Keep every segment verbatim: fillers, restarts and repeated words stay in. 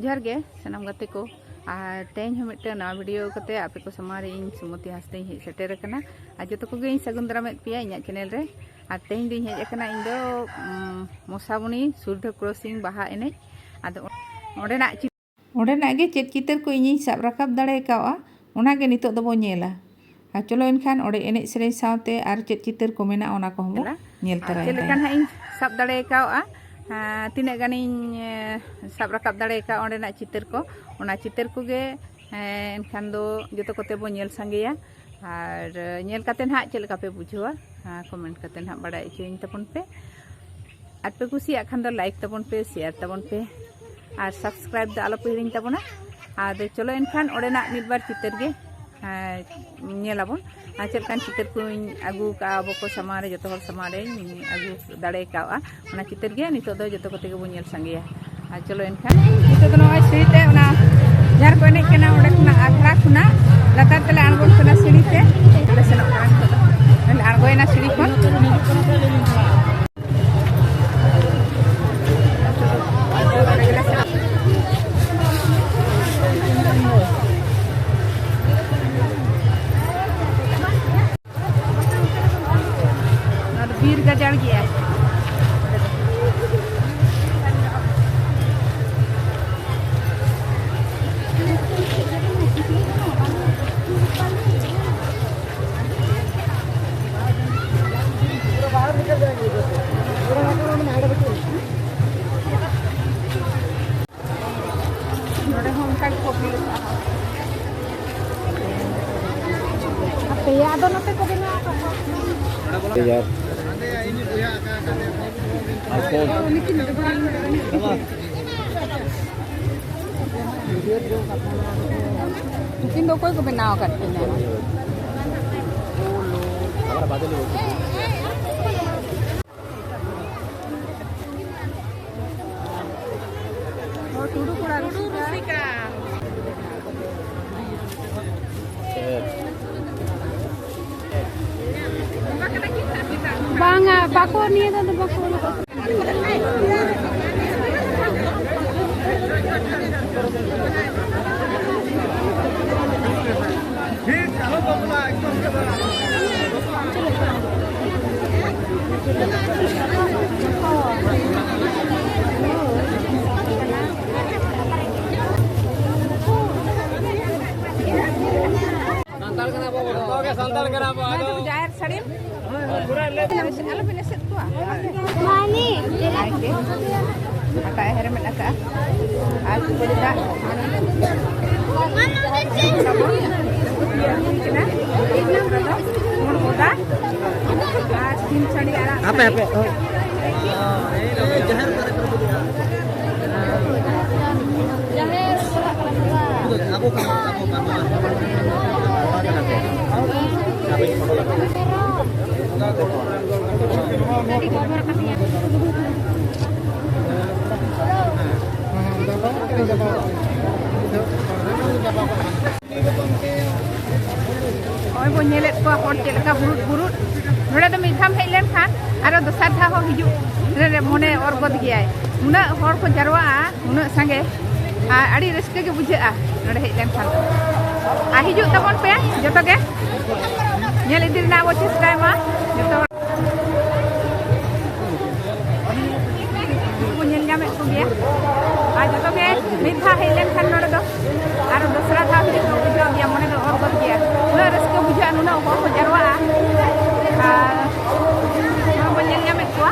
ᱡᱚᱦᱟᱨ ᱜᱮ ᱥᱟᱱᱟᱢ ᱜᱟᱛᱮ ᱠᱚ᱾ ᱟᱨ ᱛᱮᱦᱮᱧ ᱦᱚᱸ ᱢᱤᱫᱴᱟᱝ ᱱᱟᱣᱟ ᱵᱷᱤᱰᱤᱭᱳ ᱠᱟᱛᱮ ᱟᱯᱮ ᱠᱚ ᱥᱟᱢᱟᱝ ᱨᱮ ᱤᱧ ᱥᱩᱢᱚᱛᱤ ᱦᱟᱸᱥᱫᱟᱧ ᱦᱮᱡ ᱥᱮᱴᱮᱨ ᱟᱠᱟᱱᱟ᱾ ᱟᱨ ᱡᱚᱛᱚ ᱠᱚᱜᱮ ᱤᱧ ᱥᱟᱹᱜᱩᱱ ᱫᱟᱨᱟᱢᱮᱫ ᱯᱮᱭᱟ ᱤᱧᱟᱹᱜ ᱪᱮᱱᱮᱞ ᱨᱮ᱾ ᱟᱨ ᱛᱮᱦᱮᱧ ᱫᱚᱧ ᱦᱮᱡ ᱟᱠᱟᱱᱟ ᱤᱧ ᱫᱚ, ᱩᱢ, ᱢᱚᱥᱟᱵᱚᱱᱤ ᱥᱩᱨᱫᱷᱟᱹ ᱠᱨᱚᱥᱤᱝ ᱵᱟᱦᱟ ᱮᱱᱮᱡ᱾ ᱟᱫᱚ ᱚᱸᱰᱮᱱᱟᱜ ᱪᱤ- ᱚᱸᱰᱮᱱᱟᱜ ᱜᱮ ᱪᱮᱫ ᱪᱤᱛᱟᱹᱨ ᱠᱚ ᱤᱧᱤᱧ ᱥᱟᱵ ᱨᱟᱠᱟᱵ ᱫᱟᱲᱮ ᱠᱟᱣᱜᱼᱟ, ᱚᱱᱟ ᱜᱮ ᱱᱤᱛᱚᱜ ᱫᱚᱵᱚ ᱧᱮᱞᱟ᱾ ᱟᱨ ᱪᱚᱞᱚ ᱮᱱᱠᱷᱟᱱ ᱚᱸᱰᱮ ᱮᱱᱮᱡ ᱥᱮᱨᱮᱧ ᱥᱟᱶᱛᱮ ᱟᱨ ᱪᱮᱫ ᱪᱤᱛᱟᱹᱨ ᱠᱚ ᱢᱮᱱᱟᱜᱼᱟ, ᱚᱱᱟ ᱠᱚᱦᱚᱸ ᱵᱚ ᱧᱮᱞᱟ᱾ ᱧᱮᱞ ᱟᱨ ᱛᱚᱨᱟᱭᱟ᱾ ᱪᱮᱫ ᱞᱮᱠᱟ ᱱᱟᱦᱟᱜ ᱤᱧ ᱥᱟᱵ ᱫᱟᱲᱮ ᱠᱟᱣᱜᱼᱟ, ᱟᱨ ᱛᱤᱱᱟᱹᱜ ᱜᱟᱱᱤᱧ, ᱮ, ᱥᱟᱵ ᱨᱟᱠᱟᱵ ᱫᱟᱲᱮ ᱠᱟᱣᱜᱼᱟ ᱚᱸᱰᱮᱱᱟᱜ ᱪᱤᱛᱟᱹᱨ ᱠᱚ, ᱚᱱᱟ ᱪᱤᱛᱟᱹᱨ ᱠᱚᱜᱮ, ᱮ, ᱮᱱᱠᱷᱟᱱ ᱫᱚ ᱡᱚᱛᱚ ᱠᱚᱛᱮ ᱵᱚ ᱧᱮᱞ ᱥᱟᱸᱜᱮᱭᱟ᱾ ᱟᱨ, ᱮ, ᱧᱮᱞ ᱠᱟᱛᱮ ᱱᱟᱦᱟᱜ ᱪᱮᱫ ᱞᱮᱠᱟ ᱯᱮ ᱵᱩᱡᱷᱟᱹᱣᱟ, ᱟᱨ ᱠᱚᱢᱮᱱᱴ ᱠᱟᱛᱮ ᱱᱟᱦᱟᱜ ᱵᱟᱲᱟᱭ ᱦᱚᱪᱚᱭᱟᱹᱧ ᱛᱟᱵᱚᱱ ᱯᱮ᱾ ᱟᱨ ᱯᱮ ᱠᱩᱥᱤᱭᱟᱜ ᱠᱷᱟᱱ ᱫᱚ ᱞᱟᱭᱤᱠ ᱛᱟᱵᱚᱱ ᱯᱮ, ᱥᱮᱭᱟᱨ ᱛᱟᱵᱚᱱ ᱯᱮ, ᱟᱨ ᱥᱟᱵᱥᱠᱨᱟᱭᱤᱵ ᱫᱚ ᱟᱞᱚ ᱯᱮ ᱦᱤᱲᱤᱧ ᱛᱟᱵᱚᱱᱟ᱾ ᱟᱫᱚ ᱪᱚᱞᱚ ᱮᱱᱠᱷᱟᱱ ᱚᱸᱰᱮᱱᱟᱜ ᱢᱤᱫ ᱵᱟᱨ ᱪᱤᱛᱟᱹᱨ ᱜᱮ, ᱮᱸ, ᱧᱮᱞᱟᱵᱚᱱ᱾ ᱟᱨ ᱪᱮᱫ ᱞᱮᱠᱟᱱ ᱪᱤᱛᱟᱹᱨ ᱠᱚᱧ ᱟᱹᱜᱩ ᱠᱟᱜᱼᱟ ᱟᱵᱚ ᱠᱚ ᱥᱟᱢᱟᱝ ᱨᱮ, ᱡᱚᱛᱚ ᱦᱚᱲ ᱥᱟᱢᱟᱝ ᱨᱮᱧ ᱟᱹᱜᱩ ᱫᱟᱲᱮ ᱠᱟᱣᱜᱼᱟ, ᱚᱱᱟ ᱪᱤᱛᱟᱹᱨ ᱜᱮ ᱱᱤᱛᱚᱜ ᱫᱚ ᱡᱚᱛᱚ ᱠᱚᱛᱮ ᱜᱮᱵᱚᱱ ᱧᱮᱞ ᱥᱟᱸᱜᱮᱭᱟ᱾ ᱟᱨ ᱪᱚᱞᱚ ᱮᱱᱠᱷᱟᱱ ᱱᱤᱛᱚᱜ ᱫᱚ ᱱᱚᱜᱼᱚᱭ ᱥᱤᱲᱤ ᱛᱮ ᱚᱱᱟ ᱡᱟᱦᱟᱸ ᱨᱮᱠᱚ ᱮᱱᱮᱡ ᱠᱟᱱᱟ ᱚᱸᱰᱮ ᱠᱷᱚᱱᱟᱜ ᱟᱠᱷᱲᱟ ᱠᱷᱚᱱᱟᱜ ᱞᱟᱛᱟᱨ ᱛᱮᱞᱮ ᱟᱬᱜᱚᱱ ᱠᱟᱱᱟ ᱥᱤᱲᱤ ᱛᱮ᱾ ᱚᱸᱰᱮ ᱥᱮᱱᱚᱜ ᱠᱟᱱᱟ ᱱᱤᱛᱚᱜ ᱫᱚ᱾ ᱟᱬᱜᱚᱭᱮᱱᱟ ᱥᱤᱲᱤ ᱠᱷᱚᱱ᱾ ᱱᱚᱣᱟ ᱫᱚ ᱵᱤᱨ ᱜᱟᱡᱟᱲ ᱜᱮᱭᱟ᱾ ᱱᱚᱰᱮ ᱦᱚᱸ ᱚᱱᱠᱟ ᱜᱮᱠᱚ ᱵᱷᱤᱲ ᱠᱟᱜᱼᱟ᱾ ᱟᱯᱮᱭᱟᱜ ᱫᱚ ᱱᱚᱛᱮ ᱠᱚ ᱵᱮᱱᱟᱣ ᱠᱟᱜᱼᱟ᱾ ᱵᱷᱮᱜᱟᱨ᱾ ᱱᱩᱠᱤᱱ ᱫᱚ ᱚᱠᱚᱭ ᱠᱚ ᱵᱮᱱᱟᱣ ᱟᱠᱟᱫ ᱠᱤᱱᱟ? ᱚ, ᱴᱩᱰᱩ ᱠᱚᱲᱟ ᱨᱩᱥᱤᱠᱟ᱾ ᱵᱟᱝᱟ, ᱵᱟᱠᱚ, ᱱᱤᱭᱟᱹ ᱫᱷᱟᱣ ᱫᱚ ᱵᱟᱠᱚ᱾ ᱡᱟᱦᱮᱨ ᱥᱟᱹᱲᱤᱢ ᱟᱞᱚᱵᱤᱱ ᱮᱥᱮᱫ ᱠᱚᱣᱟ᱾ ᱢᱟᱱᱤ ᱟᱭᱛᱮ ᱦᱟᱴᱟᱜ ᱮ ᱦᱮᱨᱢᱮᱫ ᱟᱠᱟᱫᱼᱟ ᱟᱨ ᱠᱩᱲᱤ ᱫᱟᱜ ᱦᱩᱭ ᱠᱟᱱᱟ᱾ ᱢᱩᱲ ᱵᱚᱫᱟ ᱟᱨ ᱥᱤᱢ ᱥᱟᱹᱲᱤ ᱟᱲᱟᱜ ᱦᱟᱯᱮ, ᱦᱟᱯᱮ, ᱦᱳᱭ᱾ ᱡᱟᱦᱮᱨ ᱚᱠᱟᱨᱮ ᱠᱚ ᱵᱩᱡᱷᱟᱹᱜᱼᱟ? ᱡᱟᱦᱮᱨ ᱪᱟᱞᱟᱜ ᱠᱟᱱᱟ᱾ ᱱᱚᱜᱼᱚᱭ ᱵᱚᱱ ᱧᱮᱞᱮᱫ ᱠᱚᱣᱟ ᱦᱚᱲ ᱪᱮᱫ ᱞᱮᱠᱟ ᱵᱩᱨᱩᱫ ᱵᱩᱨᱩᱫ᱾ ᱱᱚᱰᱮ ᱫᱚ ᱢᱤᱫ ᱫᱷᱟᱣ ᱦᱮᱡ ᱞᱮᱱᱠᱷᱟᱱ ᱟᱨᱚ ᱫᱚᱥᱟᱨ ᱫᱷᱟᱣ ᱦᱚᱸ ᱦᱤᱡᱩᱜ ᱨᱮ ᱢᱚᱱᱮ ᱚᱨ ᱜᱚᱫ ᱜᱮᱭᱟᱭ᱾ ᱩᱱᱟᱹᱜ ᱦᱚᱲ ᱠᱚ ᱡᱟᱨᱣᱟᱜᱼᱟ, ᱩᱱᱟᱹᱜ ᱥᱟᱸᱜᱮ, ᱟᱨ ᱟᱹᱰᱤ ᱨᱟᱹᱥᱠᱟᱹ ᱜᱮ ᱵᱩᱡᱷᱟᱹᱜᱼᱟ ᱱᱚᱰᱮ ᱦᱮᱡ ᱞᱮᱱᱠᱷᱟᱱ ᱫᱚ᱾ ᱟᱨ ᱦᱤᱡᱩᱜ ᱛᱟᱵᱚᱱ ᱯᱮ ᱡᱚᱛᱚ ᱜᱮ, ᱧᱮᱞ ᱤᱫᱤ ᱨᱮᱱᱟᱜ ᱵᱚ ᱪᱮᱥᱴᱟᱭ ᱢᱟ ᱡᱚᱛᱚ ᱦᱚᱲ᱾ ᱠᱚ ᱧᱮᱞ ᱧᱟᱢᱮᱫ ᱠᱚᱜᱮᱭᱟ᱾ ᱟᱨ ᱡᱚᱛᱚ ᱜᱮ ᱢᱤᱫ ᱫᱷᱟᱣ ᱦᱮᱡ ᱞᱮᱱᱠᱷᱟᱱ ᱱᱚᱰᱮ ᱫᱚ ᱟᱨᱚ ᱫᱚᱥᱨᱟ ᱫᱷᱟᱣ ᱦᱤᱡᱩᱜ ᱠᱚ ᱵᱩᱡᱷᱟᱹᱣ ᱜᱮᱭᱟ, ᱢᱚᱱᱮ ᱫᱚ ᱚᱨ ᱜᱚᱫ ᱜᱮᱭᱟ᱾ ᱩᱱᱟᱹᱜ ᱨᱟᱹᱥᱠᱟᱹ ᱵᱩᱡᱷᱟᱹᱜᱼᱟ, ᱱᱩᱱᱟᱹᱜ ᱦᱚᱲ ᱠᱚ ᱡᱟᱨᱣᱟᱜᱼᱟ᱾ ᱟᱨ ᱱᱚᱣᱟ ᱵᱚᱱ ᱧᱮᱞ ᱧᱟᱢᱮᱫ ᱠᱚᱣᱟ᱾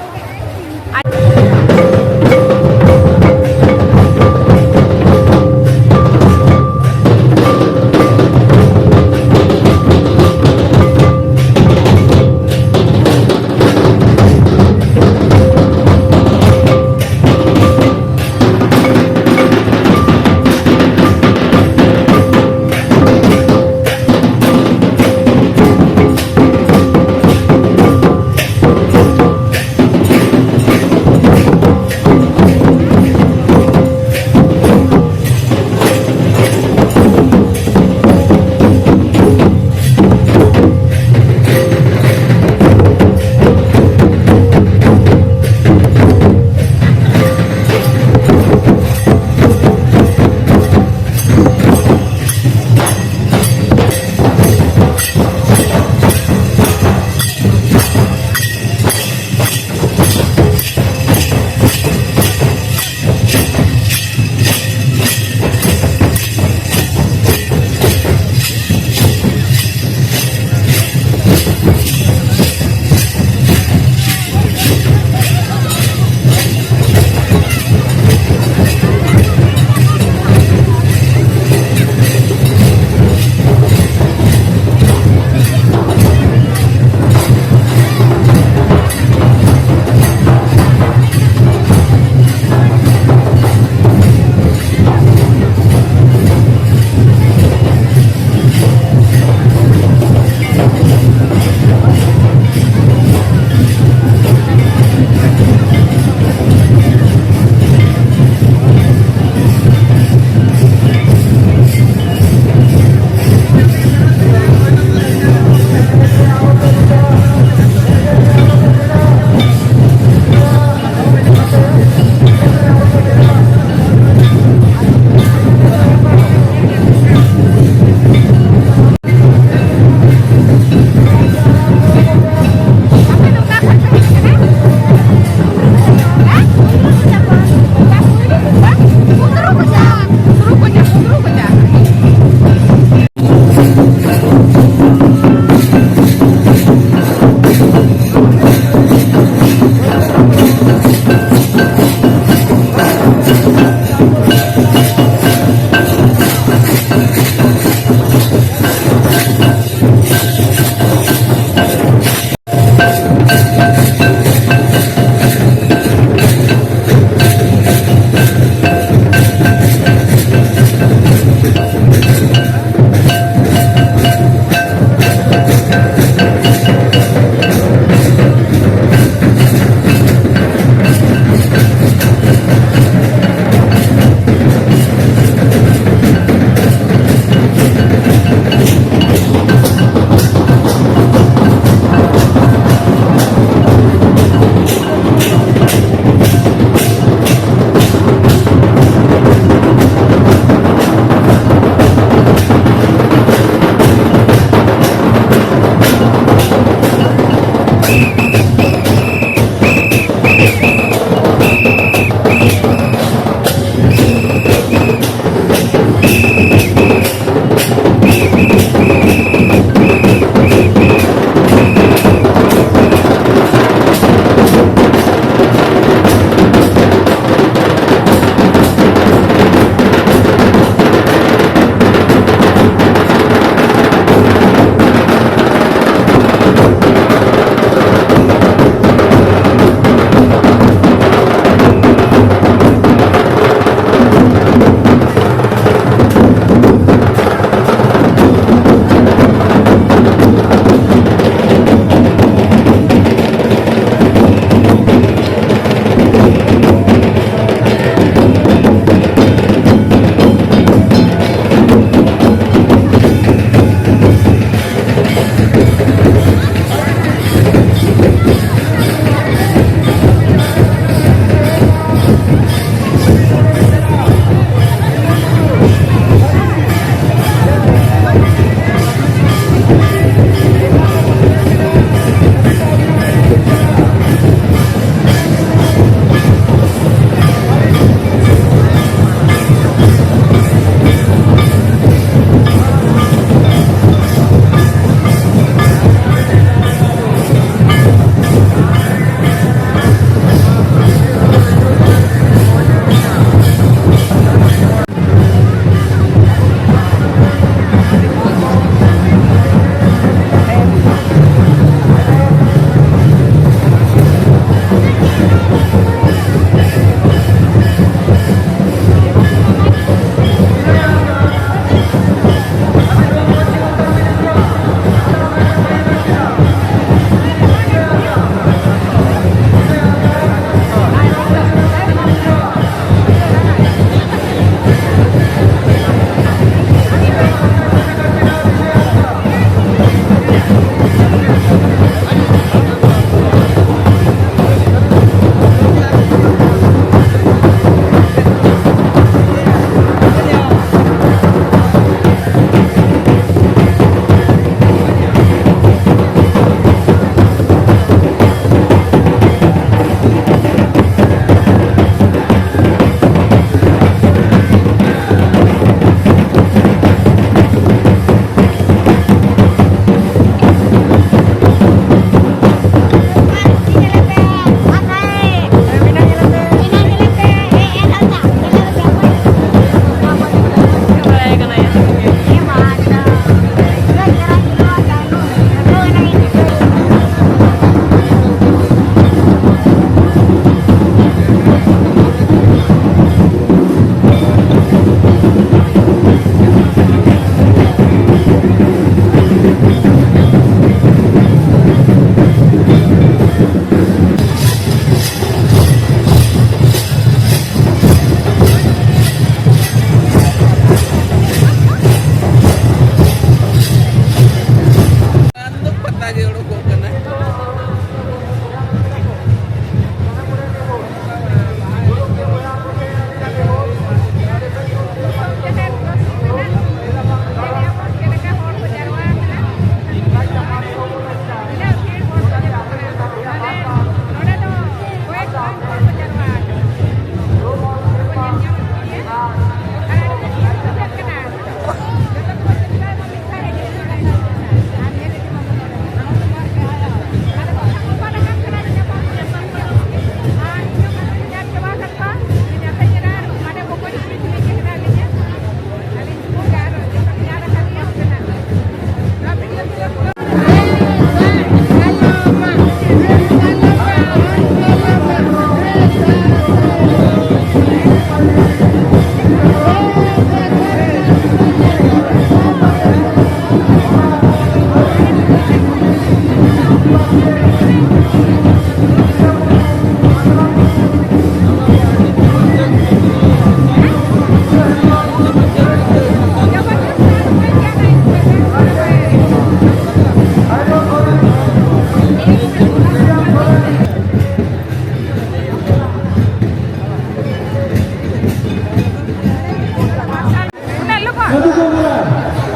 ᱥᱟᱹᱫᱷᱩ ᱠᱚ ᱵᱚᱞᱟ,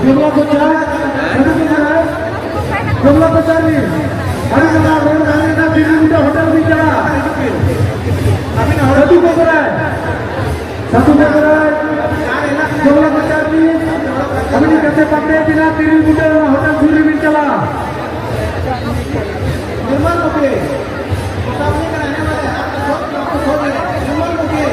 ᱡᱚᱵᱽᱞᱟ ᱠᱚ ᱪᱟ, ᱥᱟᱹᱫᱷᱩ ᱠᱚ ᱵᱚᱞᱟ, ᱡᱚᱵᱽᱞᱟ ᱠᱚ ᱪᱟ ᱨᱤᱱ᱾ ᱟᱹᱰᱤ ᱢᱟᱨᱟᱝ ᱨᱚᱲ ᱫᱟᱲᱮ ᱨᱮᱱᱟᱜ ᱫᱤᱞᱤ ᱢᱤᱫᱴᱟᱝ ᱦᱳᱴᱮᱞ ᱨᱤᱱ ᱪᱟᱞᱟᱜ᱾ ᱥᱟᱹᱫᱷᱩ ᱠᱚ ᱵᱚᱞᱟ, ᱥᱟᱹᱫᱷᱩ ᱠᱚ ᱵᱚᱞᱟ, ᱡᱚᱵᱽᱞᱟ ᱠᱚ ᱪᱟ ᱨᱤᱱ᱾ ᱟᱹᱵᱤᱱ ᱠᱟᱛᱮ ᱯᱟᱱᱛᱮ ᱵᱤᱱᱟ ᱛᱤᱨᱤᱞ ᱵᱩᱴᱟᱹ ᱚᱱᱟ ᱦᱳᱴᱮᱞ ᱥᱩᱨ ᱨᱮᱵᱤᱱ ᱪᱟᱞᱟᱜ᱾ ᱱᱤᱨᱢᱟᱞ ᱜᱚᱢᱠᱮ, ᱥᱟᱢᱱᱮ ᱠᱟᱱᱟ, ᱦᱮᱸ, ᱵᱚᱞᱮ, ᱟᱯᱮ ᱥᱚᱵ, ᱟᱯᱮ ᱥᱚᱵ, ᱱᱤᱨᱢᱟᱞ ᱜᱚᱢᱠᱮ᱾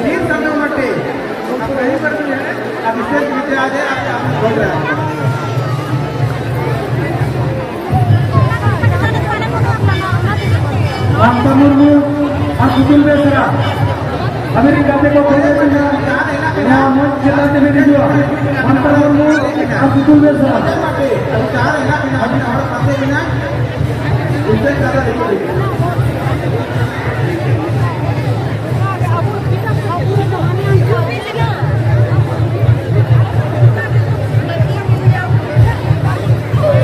वीर संगम मट्टी, आप कहीं पर भी हैं, आप स्टेज पे आ जाए, आप, आप बोल रहे हैं। ᱢᱟᱢᱛᱟ ᱢᱩᱨᱢᱩ ᱟᱨ ᱯᱩᱛᱩᱞ ᱵᱮᱥᱨᱟ, ᱟᱢᱮᱨᱤᱠᱟ ᱛᱮᱠᱚ ᱠᱷᱚᱡᱚᱜ ᱠᱟᱱᱟ, ᱱᱚᱣᱟ ᱢᱚᱧᱪ ᱪᱮᱛᱟᱱ ᱛᱮᱵᱤᱱ ᱦᱤᱡᱩᱜᱼᱟ᱾ ᱢᱟᱢᱛᱟ ᱢᱩᱨᱢᱩ ᱟᱨ ᱯᱩᱛᱩᱞ ᱵᱮᱥᱨᱟ᱾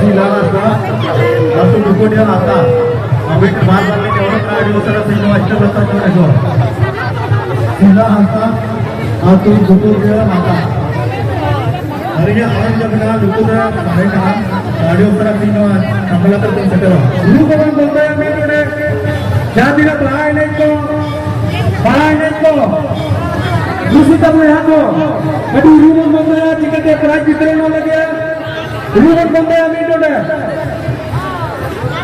ᱥᱤᱞᱟ ᱦᱟᱸᱥᱫᱟ, ᱟᱹᱛᱩ ᱰᱩᱠᱩᱰᱤᱭᱟ ᱞᱟᱛᱟ, ᱟᱵᱮᱱ ᱵᱟᱨ ᱵᱟᱨ ᱞᱤᱧ ᱚᱰᱚᱠ ᱠᱟᱜᱼᱟ, ᱟᱹᱰᱤ ᱩᱥᱟᱹᱨᱟ ᱥᱤᱧ ᱱᱚᱣᱟ ᱥᱴᱮᱡ ᱞᱟᱛᱟᱨ ᱠᱷᱚᱱ ᱮᱡᱚ᱾ ᱥᱤᱞᱟ ᱦᱟᱸᱥᱫᱟ, ᱟᱹᱛᱩ ᱰᱩᱠᱩᱰᱤᱭᱟ ᱞᱟᱛᱟ᱾ ᱟᱹᱞᱤᱧᱟᱜ ᱟᱲᱟᱝ ᱡᱟᱦᱟᱸ ᱞᱩᱛᱩᱨ ᱨᱮ ᱥᱟᱰᱮ ᱠᱟᱱᱟ, ᱟᱹᱰᱤ ᱩᱥᱟᱹᱨᱟ ᱥᱤᱧ ᱱᱚᱣᱟ ᱥᱟᱢᱵᱞᱟ ᱛᱮ ᱵᱚᱱ ᱥᱮᱴᱮᱨᱚᱜᱼᱟ᱾ ᱨᱩ ᱠᱚᱵᱚᱱ ᱵᱚᱱᱫᱚᱭᱟ ᱢᱤᱫ ᱱᱚᱰᱮ, ᱡᱟᱦᱟᱸ ᱛᱤᱱᱟᱹᱜ ᱵᱟᱦᱟ ᱮᱱᱮᱡ ᱠᱚ, ᱵᱟᱦᱟ ᱮᱱᱮᱡ ᱠᱚ, ᱨᱩᱥᱤᱠᱟ ᱵᱚᱭᱦᱟ ᱠᱚ, ᱠᱟᱹᱴᱤᱡ ᱨᱩ ᱵᱚᱱ ᱵᱚᱱᱫᱚᱭᱟ, ᱪᱤᱠᱟᱹᱛᱮ ᱯᱨᱟᱭᱤᱡᱽ ᱵᱤᱛᱚᱨᱚᱱᱚᱜ ᱞᱟᱹᱜᱤᱫ ᱨᱩ ᱵᱚᱱ ᱵᱚᱱᱫᱚᱭᱟ ᱢᱤᱫ ᱱᱚᱰᱮ᱾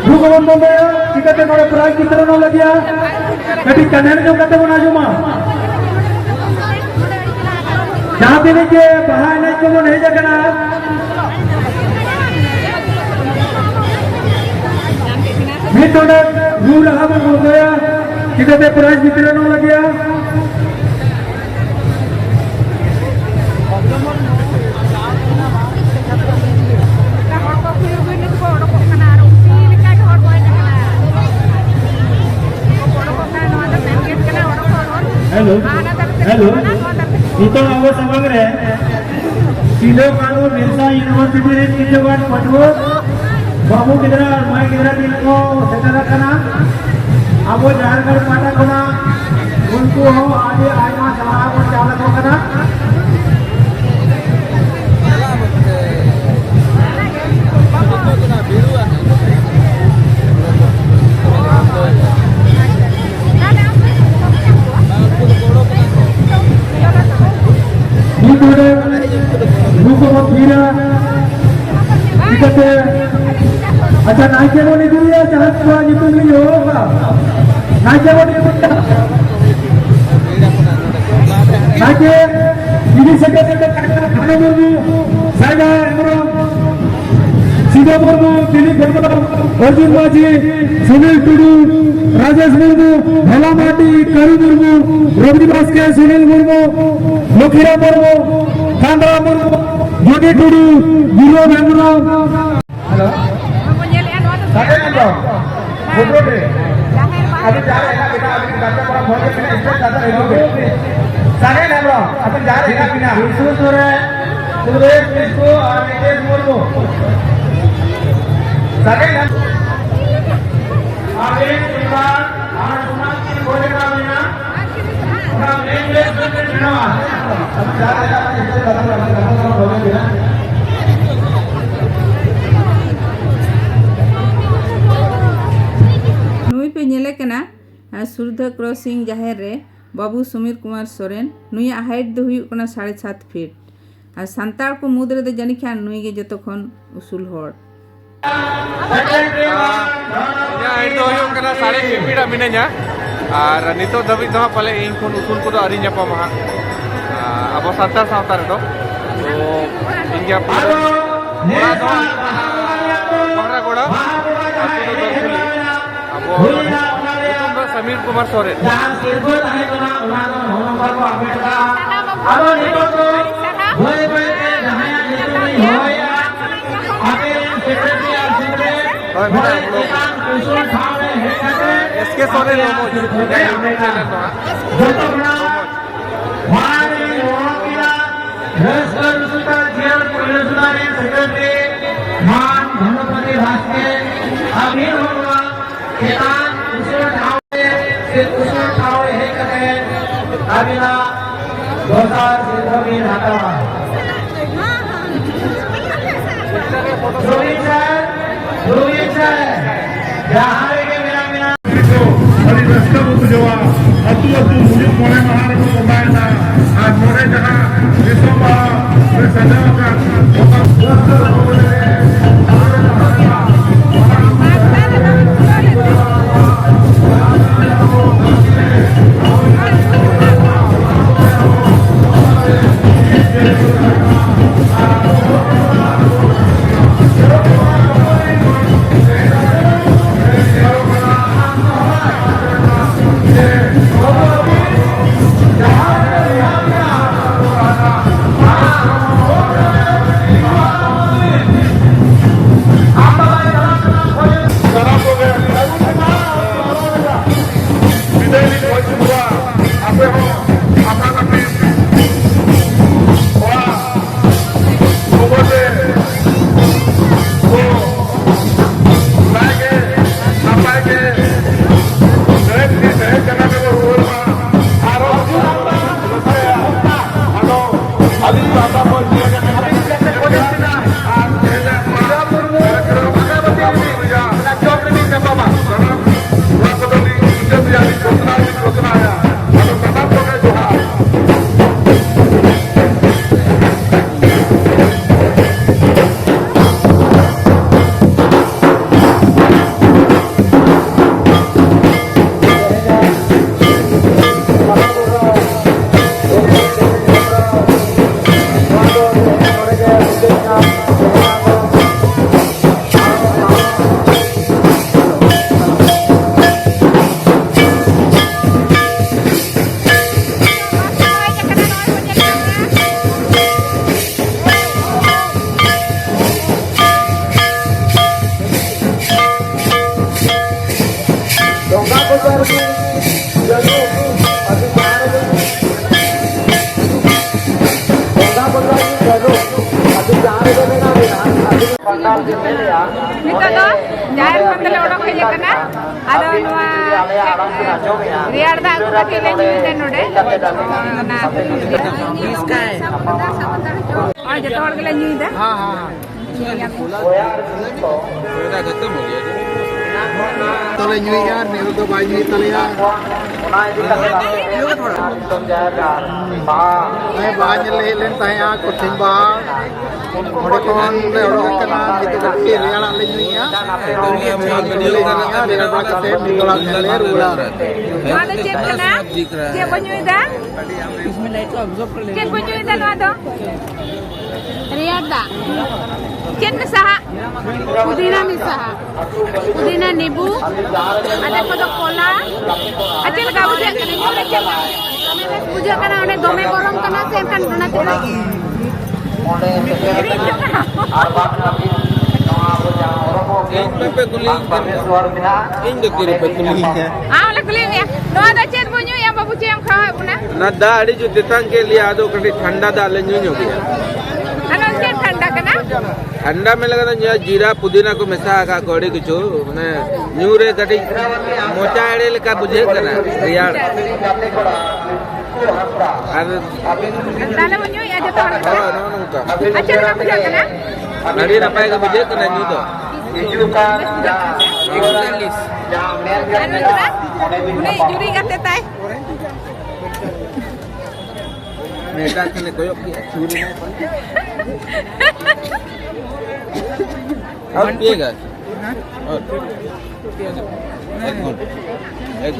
ᱨᱩ ᱠᱚᱵᱚᱱ ᱵᱚᱱᱫᱚᱭᱟ, ᱪᱤᱠᱟᱹᱛᱮ ᱱᱚᱰᱮ ᱯᱨᱟᱭᱤᱡᱽ ᱵᱤᱛᱚᱨᱚᱱᱚᱜ ᱞᱟᱹᱜᱤᱫ ᱠᱟᱹᱴᱤᱡ ᱠᱟᱱᱮᱲ ᱧᱚᱜ ᱠᱟᱛᱮ ᱵᱚᱱ ᱟᱸᱡᱚᱢᱟ᱾ ᱡᱟᱦᱟᱸ ᱛᱤᱱᱟᱹᱜ ᱜᱮ ᱵᱟᱦᱟ ᱮᱱᱮᱡ ᱠᱚᱵᱚᱱ ᱦᱮᱡ ᱟᱠᱟᱱᱟ, ᱢᱤᱫ ᱱᱚᱰᱮ ᱨᱩ ᱨᱟᱦᱟ ᱵᱚᱱ ᱵᱚᱱᱫᱚᱭᱟ, ᱪᱤᱠᱟᱹᱛᱮ ᱯᱨᱟᱭᱤᱡᱽ ᱵᱤᱛᱚᱨᱚᱱᱚᱜ ᱞᱟᱹᱜᱤᱫ᱾ ᱦᱚᱲ ᱠᱚ ᱠᱩᱲᱤ ᱦᱚᱯᱚᱱ ᱠᱚ ᱚᱰᱚᱠᱚᱜ ᱠᱟᱱᱟ ᱟᱨ ᱩᱱᱠᱩ ᱞᱮᱠᱟ ᱜᱮ ᱦᱚᱲ ᱠᱚ ᱦᱮᱡ ᱟᱠᱟᱱᱟ᱾ ᱚᱰᱚᱠᱚᱜ ᱠᱟᱱᱟ, ᱱᱚᱣᱟ ᱫᱚ ᱢᱮᱱ ᱜᱮᱴ ᱠᱟᱱᱟ, ᱚᱰᱚᱠᱚᱜ ᱦᱚᱲ᱾ ᱦᱮᱞᱳ, ᱦᱟᱱᱟ ᱫᱟᱨᱮ ᱛᱮ ᱦᱮᱞᱳ᱾ ᱱᱚᱣᱟ ᱫᱟᱨᱮ ᱛᱮ᱾ ᱱᱤᱛᱚᱜ ᱟᱵᱚ ᱥᱟᱢᱟᱝ ᱨᱮ ᱥᱤᱫᱩ ᱠᱟᱹᱱᱦᱩ ᱵᱤᱨᱥᱟ ᱤᱭᱩᱱᱤᱵᱷᱟᱨᱥᱤᱴᱤ ᱨᱮᱱ ᱠᱤᱪᱷᱩ ᱜᱟᱱ ᱯᱟᱹᱴᱷᱩᱣᱟᱹ ᱵᱟᱹᱵᱩ ᱜᱤᱫᱽᱨᱟᱹ ᱟᱨ ᱢᱟᱹᱭ ᱜᱤᱫᱽᱨᱟᱹ ᱴᱷᱮᱱ ᱠᱚ ᱥᱮᱴᱮᱨ ᱟᱠᱟᱱᱟ᱾ ᱟᱵᱚ ᱡᱟᱦᱮᱨ ᱜᱟᱲ ᱯᱟᱦᱴᱟ ᱠᱷᱚᱱᱟᱜ ᱩᱱᱠᱩ ᱦᱚᱸ ᱟᱹᱰᱤ ᱟᱭᱢᱟ ᱥᱟᱨᱦᱟᱣ ᱵᱚᱱ ᱪᱟᱞ ᱟᱠᱚ ᱠᱟᱱᱟ᱾ ᱢᱤᱫ ᱱᱚᱰᱮ ᱨᱩ ᱠᱚᱵᱚᱱ ᱛᱷᱤᱨᱟ᱾ ᱪᱤᱠᱟᱹᱛᱮ? ᱟᱪᱪᱷᱟ, ᱱᱟᱭᱠᱮ ᱵᱚᱱ ᱤᱫᱤᱭᱮᱭᱟ, ᱡᱟᱦᱟᱸ ᱠᱚᱣᱟᱜ ᱧᱩᱛᱩᱢ ᱞᱤᱧ ᱦᱚᱦᱚ ᱠᱟᱜᱼᱟ᱾ ᱱᱟᱭᱠᱮ ᱵᱚᱱ ᱤᱫᱤᱭᱮᱭᱟ᱾ ᱱᱟᱭᱠᱮ ᱤᱫᱤ ᱥᱮᱴᱮᱨ ᱠᱟᱛᱮ ᱠᱷᱟᱱᱚ ᱢᱩᱨᱢᱩ, ᱥᱟᱭᱫᱟ ᱦᱮᱢᱵᱨᱚᱢ, ᱥᱤᱫᱷᱩ ᱢᱩᱨᱢᱩ, ᱫᱤᱞᱤᱯ ᱦᱮᱢᱵᱨᱚᱢ, ᱚᱨᱡᱩᱱ ᱢᱟᱹᱡᱷᱤ, ᱥᱩᱱᱤᱞ ᱴᱩᱰᱩ, ᱨᱟᱡᱮᱥ ᱢᱩᱨᱢᱩ, ᱵᱷᱳᱞᱟ ᱢᱟᱨᱰᱤ, ᱠᱟᱹᱨᱩ ᱢᱩᱨᱢᱩ, ᱨᱚᱵᱤ ᱵᱟᱥᱠᱮ, ᱥᱩᱱᱤᱞ ᱢᱩᱨᱢᱩ, ᱞᱚᱠᱷᱤᱨᱟᱢ ᱢᱩᱨᱢᱩ, ᱠᱟᱱᱫᱨᱟ ᱢᱩᱨᱢᱩ, ᱡᱩᱱᱤ ᱴᱩᱰᱩ, ᱵᱤᱨᱚᱫ ᱦᱮᱢᱵᱨᱚᱢ᱾ ᱦᱮᱞᱳ᱾ ᱥᱟᱜᱮᱱ ᱦᱮᱢᱵᱨᱚᱢ, ᱵᱷᱳᱴ ᱨᱮ᱾ ᱟᱹᱵᱤᱱ ᱡᱟᱦᱟᱸ ᱨᱮ ᱦᱮᱱᱟᱜ ᱵᱤᱱᱟ, ᱟᱹᱵᱤᱱ ᱜᱟᱛᱮ ᱠᱚᱲᱟ ᱵᱷᱳᱴ ᱨᱮ ᱢᱮᱱᱟᱜ, ᱥᱴᱮᱡ ᱪᱮᱛᱟᱱ ᱨᱮ ᱦᱤᱡᱩᱜ ᱵᱤᱱ᱾ ᱥᱟᱜᱮᱱ ᱦᱮᱢᱵᱨᱚᱢ, ᱟᱹᱵᱤᱱ ᱡᱟᱦᱟᱸ ᱨᱮ ᱦᱮᱱᱟᱜ ᱵᱤᱱᱟ᱾ ᱵᱤᱥᱱᱩ ᱥᱚᱨᱮᱱ, ᱥᱩᱨᱮᱥ ᱠᱤᱥᱠᱩ ᱟᱨ ᱱᱤᱛᱮᱥ ᱢᱩᱨᱢᱩ᱾ ᱥᱟᱜᱮᱱ ᱦᱮᱢᱵᱨᱚᱢ᱾ ᱟᱹᱵᱤᱱ ᱥᱩᱱᱫᱚᱨ ᱟᱨ ᱥᱩᱱᱟᱢ ᱠᱤᱱ ᱵᱷᱳᱴ ᱮᱢᱟ ᱵᱤᱱᱟ᱾ ᱱᱩᱭ ᱯᱮ ᱧᱮᱞᱮ ᱠᱟᱱᱟ, ᱟᱨ ᱥᱩᱨᱫᱷᱟ ᱠᱨᱚᱥᱤᱝ ᱡᱟᱦᱮᱨ ᱨᱮ ᱵᱟᱹᱵᱩ ᱥᱩᱢᱤᱨ ᱠᱩᱢᱟᱨ ᱥᱚᱨᱮᱱ, ᱱᱩᱭᱟᱜ ᱦᱟᱭᱤᱴ ᱫᱚ ᱦᱩᱭᱩᱜ ᱠᱟᱱᱟ ᱥᱟᱲᱮ ᱥᱟᱛ ᱯᱷᱤᱴ᱾ ᱟᱨ ᱥᱟᱱᱛᱟᱲ ᱠᱚ ᱢᱩᱫᱽ ᱨᱮᱫᱚ ᱡᱟᱹᱱᱤᱡ ᱠᱷᱟᱱ ᱱᱩᱭ ᱜᱮ ᱡᱚᱛᱚ ᱠᱷᱚᱱ ᱩᱥᱩᱞ ᱦᱚᱲ᱾ ᱤᱧᱟᱹᱜ height ᱫᱚ ᱦᱩᱭᱩᱜ ᱠᱟᱱᱟ ᱥᱟᱲᱮ ᱯᱮ ᱯᱷᱤᱴ ᱢᱤᱱᱟᱹᱧᱟ᱾ ᱟᱨ ᱱᱤᱛᱚᱜ ᱫᱷᱟᱹᱵᱤᱡ ᱫᱚ ᱦᱟᱸᱜ ᱯᱟᱞᱮ ᱤᱧ ᱠᱷᱚᱱ ᱩᱥᱩᱞ ᱠᱚᱫᱚ ᱟᱹᱣᱨᱤ ᱧᱟᱯᱟᱢᱟ ᱦᱟᱸᱜ, ᱟᱵᱚ ᱥᱟᱱᱛᱟᱲ ᱥᱟᱶᱛᱟ ᱨᱮᱫᱚ᱾ ᱛᱚ ᱤᱧ ᱜᱮ ᱦᱟᱸᱜ ᱯᱳᱭᱞᱳ᱾ ᱚᱲᱟᱜ ᱫᱚ ᱦᱟᱸᱜ ᱵᱟᱝᱨᱟᱜᱚᱲᱟ, ᱟᱹᱛᱩ ᱫᱚ ᱫᱚᱞᱠᱩᱞᱤ᱾ ᱟᱵᱚ ᱧᱩᱛᱩᱢ ᱫᱚ ᱥᱟᱢᱤᱨ ᱠᱩᱢᱟᱨ ᱥᱚᱨᱮᱱ᱾ ᱡᱟᱦᱟᱸ ᱥᱤᱨᱯᱟᱹ ᱛᱟᱦᱮᱸ ᱠᱟᱱᱟ, ᱚᱱᱟ ᱫᱚ ᱱᱚᱜᱼᱚ ᱱᱚᱝᱠᱟ ᱠᱚ ᱦᱟᱢᱮᱴ ᱠᱟᱜᱼᱟ᱾ ᱟᱫᱚ ᱱᱤᱛᱚᱜ ᱫᱚ ᱵᱟᱹᱭ ᱵᱟᱹᱭ ᱛᱮ ᱡᱟᱦᱟᱸᱭᱟᱜ ᱧᱩᱛᱩᱢ ᱤᱧ ᱦᱚᱦᱚᱭᱟ, ᱟᱯᱮ ᱨᱮᱱ ᱥᱮᱠᱨᱮᱴᱟᱨᱤ ᱟᱨ ᱥᱮᱠᱨᱮᱴᱟᱨᱤ ᱦᱳᱭ, ᱢᱮᱱᱟᱜ ᱵᱚᱱᱟ᱾ ᱪᱮᱛᱟᱱ ᱩᱥᱩᱞ ᱴᱷᱟᱶ ᱨᱮ ᱦᱮᱡ ᱠᱟᱛᱮ ᱮᱥ ᱠᱮ ᱥᱚᱨᱮᱱ ᱟᱯᱮᱭᱟᱜ ᱨᱚᱢᱚᱡᱽ, ᱥᱤᱨᱯᱟᱹ ᱡᱟᱦᱟᱸᱭ ᱧᱟᱢ ᱞᱮᱠᱷᱟᱱ ᱪᱮᱱᱮᱞ ᱫᱚ ᱦᱟᱸᱜ᱾ ᱡᱚᱛᱚ ᱠᱷᱚᱱᱟᱜ ᱢᱟᱲᱟᱝ ᱨᱮᱧ ᱦᱚᱦᱚ ᱠᱮᱫᱟ, ᱨᱟᱹᱥᱠᱟᱹ ᱨᱩᱥᱠᱟᱹ ᱯᱳᱭᱞᱳ ᱥᱩᱫᱷᱟᱹ ᱨᱮᱱ ᱥᱮᱠᱨᱮᱴᱟᱨᱤ ᱢᱟᱱ ᱫᱷᱚᱱᱚᱯᱚᱛᱤ ᱵᱟᱥᱠᱮ, ᱟᱹᱵᱤᱱ ᱦᱚᱸ ᱱᱚᱣᱟ ᱪᱮᱛᱟᱱ ᱩᱥᱩᱞ ᱴᱷᱟᱶ ᱨᱮ, ᱥᱮ ᱩᱥᱩᱞ ᱴᱷᱟᱶ ᱨᱮ ᱦᱮᱡ ᱠᱟᱛᱮ ᱟᱹᱵᱤᱱᱟᱜ ᱫᱚᱥᱟᱨ ᱥᱤᱨᱯᱟᱹ ᱵᱤᱱ ᱦᱟᱛᱟᱣᱟ᱾ ᱫᱩᱨᱤᱵ ᱥᱮ, ᱫᱩᱨᱤᱵ ᱥᱮ, ᱡᱟᱦᱟᱸ ᱨᱮᱜᱮ ᱢᱮᱱᱟᱜ ᱵᱤᱱᱟ, ᱠᱚ ᱟᱹᱰᱤ ᱨᱟᱹᱥᱠᱟᱹ ᱠᱚ ᱵᱩᱡᱷᱟᱹᱣᱟ᱾ ᱟᱹᱛᱩ ᱟᱹᱛᱩ ᱢᱩᱞᱩᱜ ᱢᱚᱬᱮ ᱢᱟᱦᱟ ᱨᱮᱠᱚ ᱵᱚᱸᱜᱟᱭᱮᱫᱟ᱾ ᱟᱨ ᱱᱚᱰᱮ ᱡᱟᱦᱟᱸ ᱫᱤᱥᱚᱢ ᱵᱟᱦᱟ ᱨᱮ ᱥᱟᱡᱟᱣ ᱟᱠᱟᱱ ᱜᱚᱴᱟ ᱱᱤᱛᱚᱜ ᱫᱚ ᱡᱟᱦᱮᱨ ᱠᱷᱚᱱ ᱫᱚᱞᱮ ᱚᱰᱚᱠ ᱦᱮᱡ ᱟᱠᱟᱱᱟ᱾ ᱟᱫᱚ ᱱᱚᱣᱟ ᱨᱮᱭᱟᱲ ᱫᱟᱜ ᱠᱚ ᱠᱟᱹᱴᱤᱡ ᱞᱮ ᱧᱩᱭᱮᱫᱟ ᱱᱚᱰᱮ᱾ ᱚᱱᱟ ᱱᱚᱜᱼᱚᱭ ᱡᱚᱛᱚ ᱦᱚᱲ ᱜᱮᱞᱮ ᱧᱩᱭᱮᱫᱟ᱾ ᱛᱟᱦᱞᱮ ᱧᱩᱭᱟ, ᱱᱤᱭᱟᱹ ᱫᱚ ᱵᱟᱭ ᱧᱩᱭ ᱛᱟᱞᱮᱭᱟ᱾ ᱦᱮᱸ, ᱵᱟᱦᱟ ᱧᱮᱞ ᱞᱮ ᱦᱮᱡ ᱞᱮᱱ ᱛᱟᱦᱮᱸᱜᱼᱟ, ᱠᱚᱴᱷᱤᱱ ᱵᱟᱦᱟ᱾ ᱚᱸᱰᱮ ᱠᱷᱚᱱ ᱞᱮ ᱚᱰᱚᱠ ᱟᱠᱟᱱᱟ, ᱱᱤᱛᱚᱜ ᱠᱟᱹᱴᱤᱡ ᱨᱮᱭᱟᱲᱟᱜ ᱞᱮ ᱧᱩᱭᱟ᱾ ᱨᱮᱭᱟᱲ ᱵᱟᱲᱟ ᱠᱟᱛᱮ ᱢᱤᱫ ᱵᱮᱲᱟ ᱞᱮ ᱨᱩᱣᱟᱹᱲᱟ᱾ ᱱᱚᱣᱟ ᱫᱚ ᱪᱮᱫ ᱠᱟᱱᱟ? ᱪᱮᱫ ᱵᱚ ᱧᱩᱭᱫᱟ? ᱪᱮᱫ ᱵᱚ ᱧᱩᱭᱫᱟ ᱱᱚᱣᱟ ᱫᱚ? ᱨᱮᱭᱟᱲ ᱫᱟᱜ᱾ ᱪᱮᱫ ᱢᱮᱥᱟ ᱦᱟᱸᱜ? ᱯᱩᱫᱤᱱᱟ ᱢᱮᱥᱟ ᱦᱟᱸᱜ᱾ ᱯᱩᱫᱤᱱᱟ, ᱱᱤᱵᱩ, ᱟᱫᱷᱮᱠ ᱠᱚᱫᱚ ᱠᱚᱞᱟ᱾ ᱟᱨ ᱪᱮᱫ ᱞᱮᱠᱟ ᱵᱩᱡᱷᱟᱹᱜ ᱠᱟᱱᱟ? ᱧᱩ ᱨᱮ ᱪᱮᱫ ᱞᱮᱠᱟ ᱵᱩᱡᱷᱟᱹᱜ ᱠᱟᱱᱟ? ᱚᱸᱰᱮ ᱫᱚᱢᱮ ᱜᱚᱨᱚᱢ ᱠᱟᱱᱟ ᱥᱮ ᱮᱱᱠᱷᱟᱱ ᱚᱱᱟ ᱛᱮ? ᱤᱧ ᱫᱚᱯᱮ ᱠᱩᱞᱤᱭᱤᱧ ᱠᱟᱱᱟ᱾ ᱤᱧ ᱫᱚ ᱛᱤᱨᱮᱯᱮ ᱠᱩᱞᱤᱭᱤᱧᱟ? ᱟᱢ ᱞᱮ ᱠᱩᱞᱤᱭᱮᱫ ᱢᱮᱭᱟ᱾ ᱱᱚᱣᱟ ᱫᱚ ᱪᱮᱫ ᱵᱚ ᱧᱩᱭᱟ ᱵᱟᱹᱵᱩ? ᱪᱮᱫ ᱮᱢ ᱠᱷᱟᱣᱟᱣᱮᱫ ᱵᱚᱱᱟ? ᱚᱱᱟ ᱫᱟᱜ ᱟᱹᱰᱤ ᱡᱳᱨ ᱛᱮᱛᱟᱝ ᱠᱮᱫ ᱞᱮᱭᱟ, ᱟᱫᱚ ᱠᱟᱹᱴᱤᱡ ᱴᱷᱟᱱᱰᱟ ᱫᱟᱜ ᱞᱮ ᱧᱩ ᱧᱚᱜ ᱠᱮᱫᱟ᱾ ᱟᱨ ᱱᱚᱣᱟ ᱪᱮᱫ ᱴᱷᱟᱱᱰᱟ ᱠᱟᱱᱟ? ᱴᱷᱟᱱᱰᱟ ᱢᱮᱱ ᱞᱮᱠᱟ ᱫᱚ ᱱᱤᱭᱟᱹ ᱡᱤᱨᱟ ᱯᱩᱫᱤᱱᱟ ᱠᱚ ᱢᱮᱥᱟ ᱟᱠᱟᱫ ᱠᱚ ᱟᱹᱰᱤ ᱠᱤᱪᱷᱩ, ᱢᱟᱱᱮ ᱧᱩ ᱨᱮ ᱠᱟᱹᱴᱤᱡ ᱢᱚᱪᱟ ᱮᱲᱮ ᱞᱮᱠᱟ ᱵᱩᱡᱷᱟᱹᱜ ᱠᱟᱱᱟ, ᱨᱮᱭᱟᱲ᱾ ᱟᱨ ᱛᱟᱦᱞᱮ ᱵᱚᱱ ᱧᱩᱭᱟ ᱡᱚᱛᱚ ᱦᱚᱲ ᱜᱮ? ᱦᱳᱭ, ᱱᱚᱜᱼᱚ ᱱᱚᱝᱠᱟ᱾ ᱟᱨ ᱪᱮᱫ ᱞᱮᱠᱟ ᱵᱩᱡᱷᱟᱹᱜ ᱠᱟᱱᱟ? ᱟᱹᱰᱤ ᱱᱟᱯᱟᱭ ᱜᱮ ᱵᱩᱡᱷᱟᱹᱜ ᱠᱟᱱᱟ ᱧᱩ ᱫᱚ᱾ ᱵᱮᱥ ᱵᱩᱡᱷᱟᱹᱜ ᱠᱟᱱᱟ ᱥᱮ? ᱟᱨ ᱱᱩᱭ ᱫᱚ? ᱩᱱᱤ ᱡᱩᱨᱤ ᱜᱟᱛᱮ ᱛᱟᱭ᱾ ᱢᱮᱰᱟ ᱠᱷᱟᱱᱮ ᱠᱚᱭᱚᱜ ᱠᱮᱜᱼᱟ, ᱪᱷᱩᱨᱤ ᱱᱟᱭ ᱯᱟᱞᱮ᱾ ᱟᱨ ᱯᱤᱭᱮᱜᱟ? ᱦᱮᱸ? ᱟᱨ ᱮᱠ ᱜᱷᱚᱱᱴᱟ᱾ ᱮᱠ